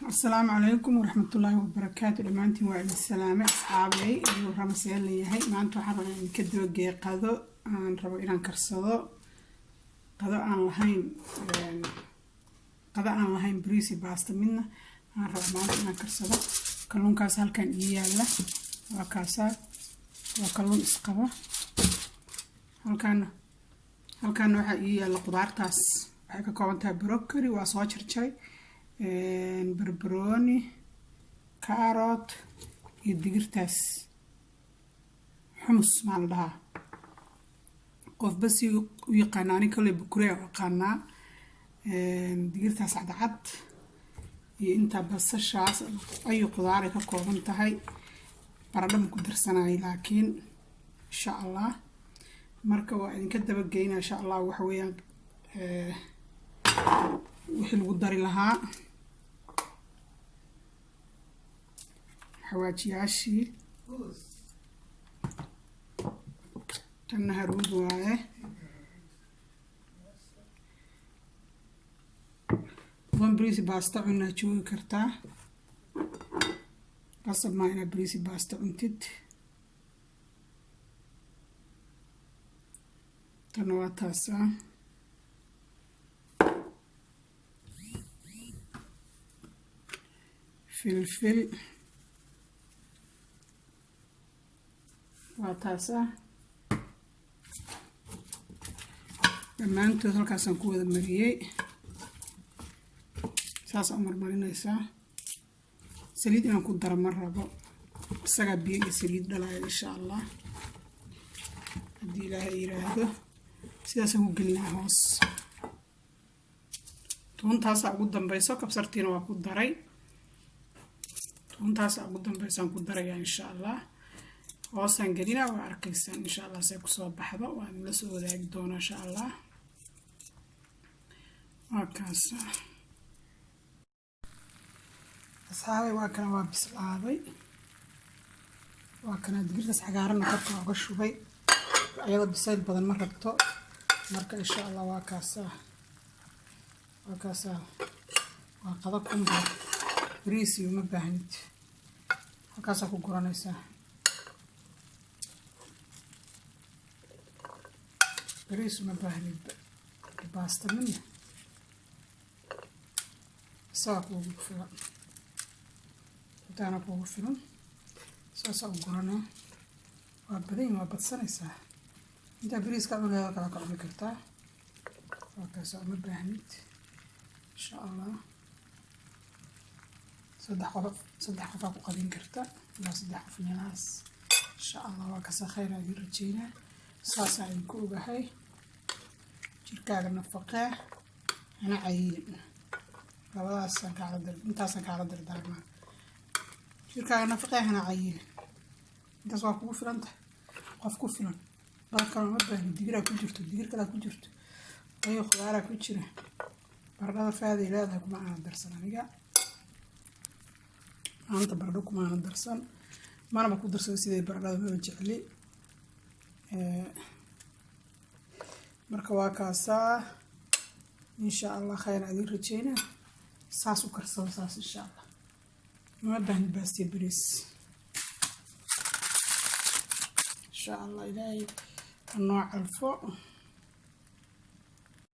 Asalaamu calaykum waraxmatullaahi wabarakaatu. Dhammaantiin waa idin salaamay, asxaabey. Ayuu ramasee leeyahay. Maanta waxaan rabaa in ka dabageeya qado aan rabo inaan karsado, qado aan lahayn, qado aan lahayn bariis iyo baasta midna. Aan rabo maanta inaan karsado kalluunkaas halkan ii yaala. Waa kaasaa, waa kalluun isqaba. Halkaana waxaa ii yaalla qudaartaas. Waxay ka kooban tahay broccoli, waa soo jarjaray, barbarooni, carrot iyo digirtaas xumus maa la dhahaa, qofba si u yaqaana. Ani kale bukuree u aqaanaa. Digirtaas cadcad iyo intaa basashaas ayu qudaaray ka kooban tahay. Baradho ma ku darsanaayo, laakiin insha Allah marka waa idinka dabageyna insha Allah. Waxa weeyaan wixii lagu dari lahaa, xawaajiyaashii. Tanna haruud waaye. Adoon bariisi baasta cunaa joogi kartaa, qasab maa inaad bariisi baasta cuntid. Tanna waa taasaa. Filfil waa taasaa. Dhammaantood halkaasaan ku wada mariyey. Saas u marmarinaysaa. Saliid inaan ku daro ma rabo, isagaa biyo iyo saliid dhalaya insha Allah. Haddii Ilaahay yiraahdo, sidaasaan ku gelinaa hoos. Tuuntaasaa ugu dambeyso, kabsartiina waa ku daray. Tuuntaasaa ugu dambeysaan ku darayaa insha Allah. Hoosaan gelinaa, waa arkaysaan insha Allah say kusoo baxdo. Waan la soo wadaagi doonaa insha Allah. Waa kaas, asxaabay. Waa kana, waa bislaaday. Waa kana digirtaas cagaaranna korka oga shubay. Ayadoo bisayl badan ma rabto. Marka insha Allah waa kaasaa, waa kaasaa. Waa qado kumba, bariis iyo uma baahnid. Halkaasaa ku guranaysaa. Bariis uma baahnid, baasta midna. Isagaa kuugu filan, intaana kuugu filan. Saasaa u guranaa. Waa badan, waa badsanaysaa. Intaa bariiska cuneeda kala ka cuni kartaa. Waa kaasaa, uma baahnid insha Allah. Saddex qof, saddex qofaa ku qadin karta, ilaa saddex qof meelahaas insha Allah. Waa kasa, khayr aa idin rajeynaa. Saasaa idinku ogahay. Jirkaaga nafaqee, hana cayilin. Labadaasaan kaala dir, intaasaan kaala dardaarmaa. Jirkaaga nafaqee, hana cayilin. Intaas waa kugu filan tahay, qof ku filan. Dad kale ma baahni. Digiraa ku jirto, digir kalaa ku jirto, ayo khudaaraa ku jira. Baradhada faaday leedahay kuma aana darsan aniga maanta. Baradho kuma aana darsan, manaba ku darsada. Sidee baradhada maba jecli. Marka waa kaasaa insha Allah, khayr aan idin rajeynaa. Saas u karsado saas insha Allah. Ma baahni baastiya bariis insha Allah. Ilaahay hanoo calfo.